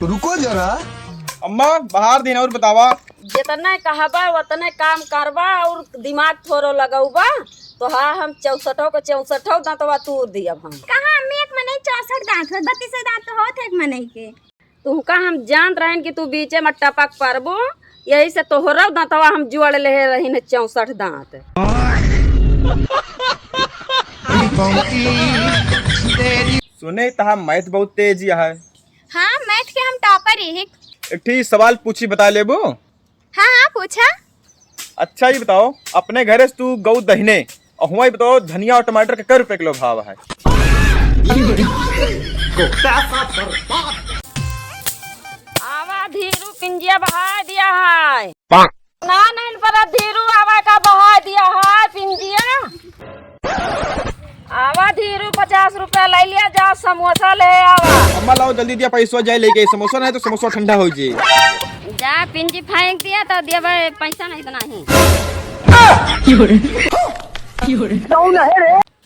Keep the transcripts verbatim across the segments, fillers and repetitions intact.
रुको जरा। अम्मा, बाहर दिन और बतावा। जितने कहबा, उतने काम करबा और दिमाग थोड़ो लगौबा, तो हाँ, हम चौसठो के चौसठो दांतवा तूर दियब हम। कहाँ अम्मी, एक मनई चौसठ दांत होत, बत्तीस दांत तो होत है एक मनई के। तुहका हम जानत रहन कि तू बीचे में टपक परबो, यही से तोहरो दांतवा हम जोड़ लेहे रहिन चौसठ दांत। सुने, तहार मैथ बहुत तेज है। हाँ, मैथ के हम टॉपर ही। एक ठी सवाल पूछी, बता लेबू? हाँ, हाँ, पूछा। अच्छा, ई बताओ, अपने घरे से तू गऊ दहिने, और हुआं ई बताओ, धनिया और टमाटर के कै रुपए किलो भाव है? आवा धीरू, पिंजिया बहाय दिया है। ना नहीं पर धीरू, आवा का बहाय दिया है पिंजिया। आवा धीरू, पचास रुपया ले लिया, जा समोसा ले आवा। अम्मा लाओ जल्दी दिया पैसवा, जाए लेके समोसा, नहीं तो समोसा ठंडा हो जाए। जा पिंजी फेंक दिया तो दिया भाई, पैसा नहीं तो नहीं।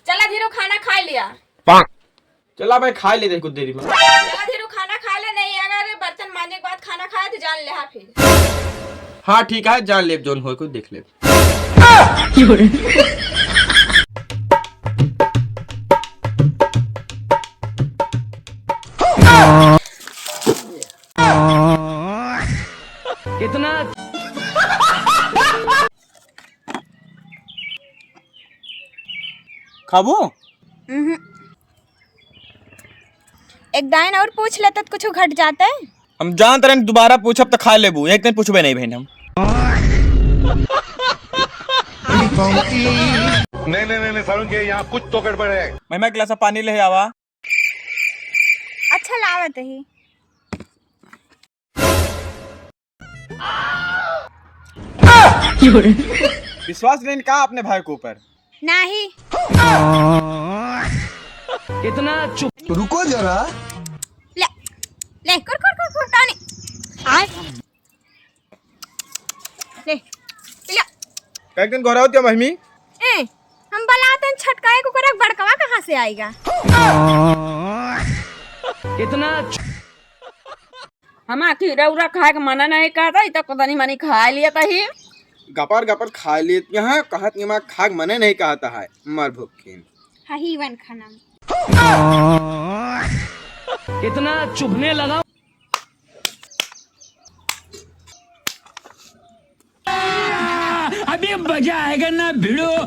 चला धीरू, खाना खा लिया। चला भाई, खा ले कुछ देरी में। चला धीरू, खाना खा ले, नहीं अगर बर्तन मांजे के बाद खाना खाए तो जान ले, हाँ फिर। हाँ ठीक है, जान ले, जोन होए कुछ देख ले। कितना खाबू? उहुं। एक दाइन और पूछ लेते तो कुछ घट जाते। हम जानत रहन दोबारा पूछब तो खा लेबू, एक दिन पूछबे नहीं बहन हम। नहीं, नहीं, नहीं, नहीं, सारुण के यहाँ कुछ तो गड़बड़ है। महिमा, एक गिलास पानी ले आवा। अच्छा, लावत ही। विश्वास नहीं का अपने भाई के ऊपर? नहीं। कितना चुप। रुको जरा। ले, ले, कर, कर, कर, कर, टानी। आय। ले, पी ला। कई दिन गोरा होती है महिमी? ए, हम बलाते हैं छटकाए को, करे बड़कवा कहाँ से आएगा? कितना चु- हम आखिर रौरा खाए के मना नहीं कहता, ई तो तनी मनी खा लिया तही। गपर गपर खा लेत यहाँ, कहत कि हमार खाक मने नहीं कहता है, मर भूखिन। हही वन खाना। इतना चुभने लगा। अभी मजा आएगा ना भिड़ो।